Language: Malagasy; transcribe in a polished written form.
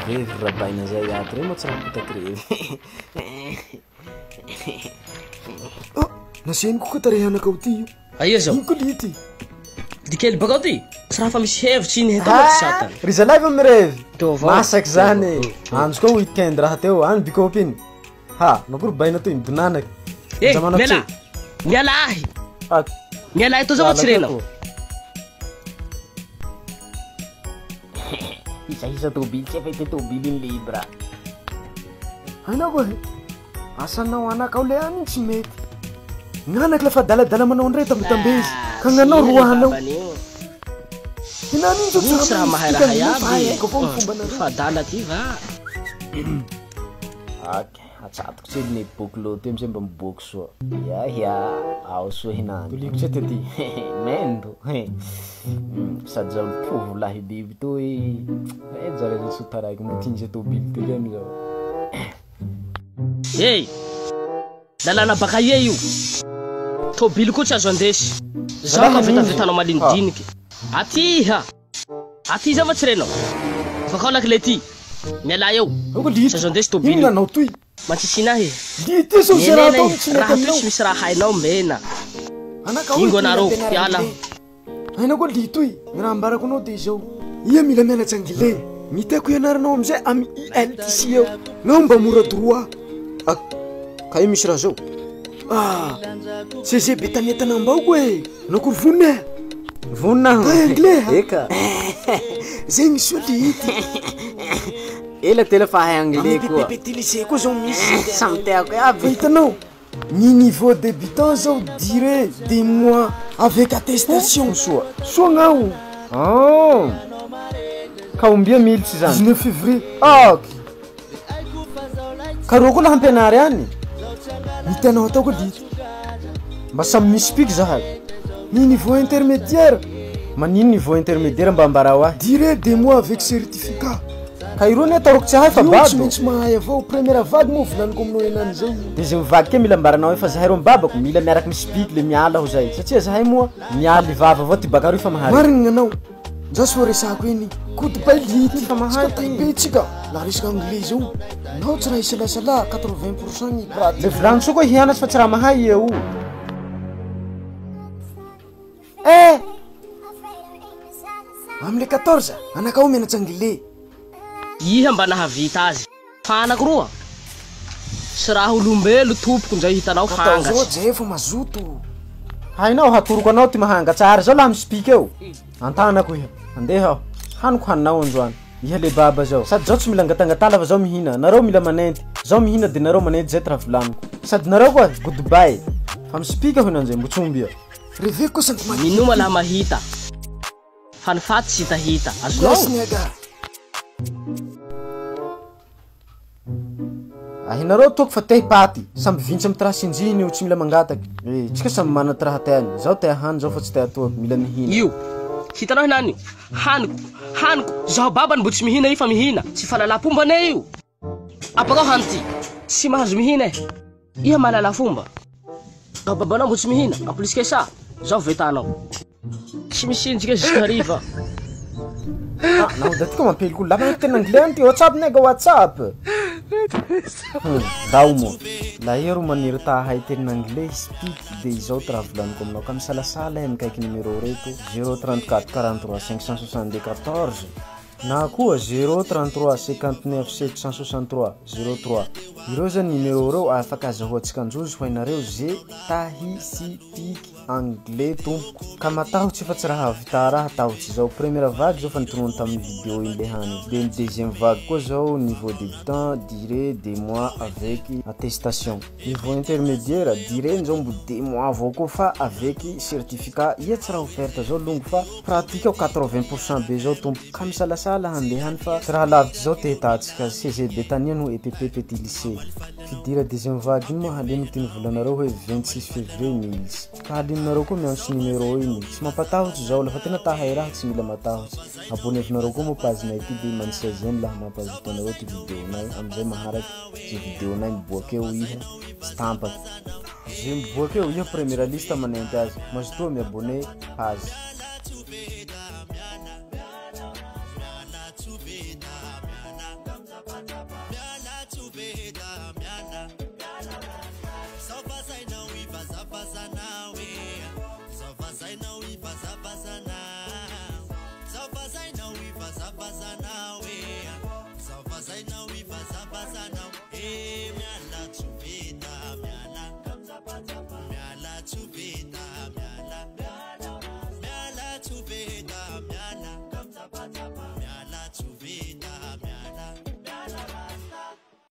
Revevy ry rabaina zay ato reo moa tsy raha potaky revy. Ah, naseniko koa tarehy anakao ty io. Aia zao? Ino koa lity? Dikely bakao ty? Tsy raha fa misy hevitsy iny hetao ah, tsy satana. Ry zalahy va mirevy? Teo avao. Masaky zany e. Andro koa weekend raha teo, any bikopy iny. Ha, makory baina toy midonanaky. Eh, miala. Miala ahy. Ah. Miala ahy to zao tsy renao. Hisahisa tobily tsy efa ity tobily iny libre. Hainao koa he. Asanao anakao le any tsy mety. Gn'anaky lafa adaladala manao an'ireo tambitambezy. Ka gnanao roahanao. Hinany iny zao Tsy raha mahay raha iaby. Haiko avao ny fombanareo. Fa adala ty va. Ok, atsatoko tsely ny boky loto ty amizay mba miboaky soa. Ya ya, ao soa hinany. Toliko tse ty. Mendo. Sady zao tovolahy biby toy. Eh, zare zao tsy ho taraiky mbo tinjy tobily ty kay amizao. Hey! Lalàna baka aia io? Tobily koa tsy azo andesy. Zaho ka vetavetanao malinidiniky. Aty iha! Aty izao va tsy renao? Vakao lakile ty. Mialà eo. Tsy azo andesy tobily. Inona anao toy? Mantsitsina ahy. Lity zao ze raha Menena atao e. tsy mety Raha toy aminao. tsy misy raha hainao mena. Anaka hoy Ingo ty anareo, ampianarana hiala. anglais. Hainao koa litoy, ny raha ambarako anao dia izao. Ia mila mianatra anglais. Ny tiako hianaranao amizay amy ILTC eo. Nao mba mora droit. Ah, ka io misy raha zao. Ah, CGB tanetana ambaoko e. Anao koa vonona e. Vonona aho. Ka anglais ha? Eka. Zegny soa lity. Ela tela fa hahay anglais koa. Amy PPT lycée koa zao misy. Samy tiako iaby. Fa hitanao, ny niveau débutant zao durée des mois avec attestation. Soa. Soa gnao. Oh. Ka ombia militsy zany? 19 février. Ok. Ka reo koa la hampianary any. Ny tianao atao koa lity. Mba samy misy piky zahay. Ny niveau intermédiaire. Manino niveau intermédiaire mba ambarao ahy? Durée des mois avec certificat. Ka ireo ne ataoko tsy hay fa Io tsy bado. maintsy mahay avao. Première vague moa volaniko aminao henany zay. Deuxième vague ke mila ambaranao hoe fa zahay ro babako mila miaraky misy piky le miala ho zay. Satria zahay moa mialy vava avao ty bakaro io fa mahare. Marina gnanao. Nja soa resako iny. Goodbye lity. Fa mahay Tsika tahibe tsika. La resaka anglais zao. Nao tsy raha isalasala 80% ny pratique. Le volagno soa koa hianatsy fa tsy raha mahay eo. Eh! Amle 14 anakao mianatra anglais. Iha mba nahavita azy. Fa anako roa. Tsy raha olombelo tompoko ndray hitanao Atao zao hangatsy. jay fa mazoto. Hainao hatoroko anao ty mahangatsy ary zao laha misy piky eo. Antanako iha. Andeha aho. Haniko haninao androany. Iha le baba zao. Sady zao tsy mila angatangatala fa zao mihina. Nareo mila manenty. Zao mihina de nareo manenty zay ty raha volaniko. Sady nareo koa goodbye. Fa misy piky aho hinanzay mbo tsy ombia. Reveko koa sanky madity. Minoma laha mahita. Fa ny faty tsy hitahita. Azonao? Yes nigga. Ahinareo toko fa te paty. Samby vintsy amy ty raha sinjihiny io tsy mila mangataky. Eh, tsika samy mana ty raha teany. Zaho te hany zao fa tsy te atoaky. Mila mihina. Io. Hitanao hinany io. Haniko. Haniko. Zaho babany mbo tsy mihina io fa mihina. Tsy fahalalampomba ane io. Apakao hany ty. Tsy mahazo mihina e. Iha mahalala fomba. Zaho babanao mbo tsy mihina. En plus que ça, zaho vetanao. Tsy misy injika jusqu'à hariva. Ah, naho da ty koa mampeliko olo. Lava tena anglais any ty. WhatsApp nega WhatsApp. Dao moa. La ero maniry ta hahay teny anglais speak de izao ty raha volaniko aminao. Ka misalasala e mikaiky numéro reto 034 43 562 14 na koa 033 59 763 03. Ireo zany numéro reo afaka azahoantsika anjozy ho hainareo ze tahy sy piky anglais tompoko. Ka matahotsy fa tsy raha hahavita raha tahotsy zao. Première vague zao fa nitonono tamin'ny vidéo iny le hany. De ny deuxième vague koa zao niveau débutant durée deux mois avec attestation. Niveau intermédiaire durée zao mbo 2 mois avao koa fa avec certificat. Ia tsy raha offerte zao longo fa pratique ao 80% be zao tompoko. Ka misalasala handeha any fa tsy raha lavitsy zao te hitatsika CGB tania no EPP petit lycée. Fidira deuxième vague iny moa halino ty nivolanareo hoe 26 février militsy. Ka halinonareo koa miantso numéro iny. Tsy mampatahotsy zao lafa tena ta hay raha tsy mila matahotsy. Abonnez-nareo koa moa page nay ty de manisia j'aime laha mampazoto anareo ty vidéo nay amizay maharaky ze vidéo nay miboaky eo iha tsy tampaky. Ze miboaky eo iha première liste manenty azy. Mazotoa miabonné page. ivazavazanao e. Zaho vazainao ivazavazanao. Zaho vazainao ivazavazanao e. Zaho vazainao.